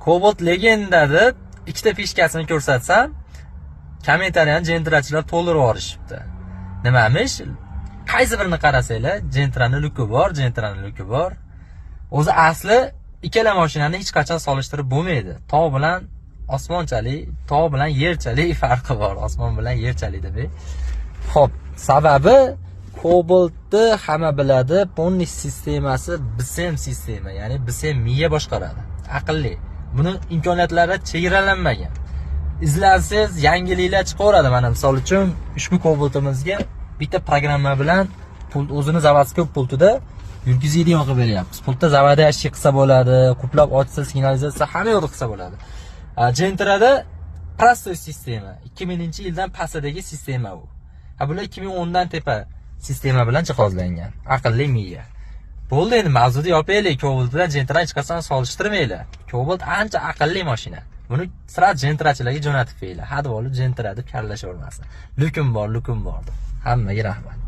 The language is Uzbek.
Cobalt legenda deb ikkita фишка sini ko'rsatsam, kommentariyani Gentrachilar to'ldirib yuborishibdi. Nimamish? Qaysi birini qarasanglar, Gentrani люк i bor, Gentrani люк i bor. O'zi asli ikkala mashinani hech qachon solishtirib bo'lmaydi. Tog' bilan osmonchalik, tog' bilan yerchalik farqi bor. Osmon bilan yerchalik deb. Xo'p, sababi Cobaltni hamma biladi, полный sistemasi BCM sistema, ya'ni BCM miya boshqaradi. Aqlli. Buni imkoniyatlari chegaralanmagan. Izlansangiz, yangiliklar chiqaveradi. Mana, misol uchun, ushbu Cobaltimizga bitta programma bilan pult, o'zini заводской pultida yurgizadigan qilib beryapmiz. Pultda заводящий qilsa bo'ladi, qulflab ochsa, signalizatsiya, hamma yo'lda qilsa bo'ladi. Gentrada простой sistema, 2000-yildan pastidagi sistema u. Ha, bular 2010 dan tepa sistema bilan jihozlangan. Aqlli miya. Bo'ldi, endi mavzuni yopaylik. Cobalt bilan Gentrani hech qachon solishtirmanglar. Cobalt ancha aqlli mashina. Buni сразу Gentrachilarga jo'natib qo'yinglar. Hadeb olib Gentra deb kavlashavermasin. Люк im bor, люк im bor deb. Hammaga rahmat.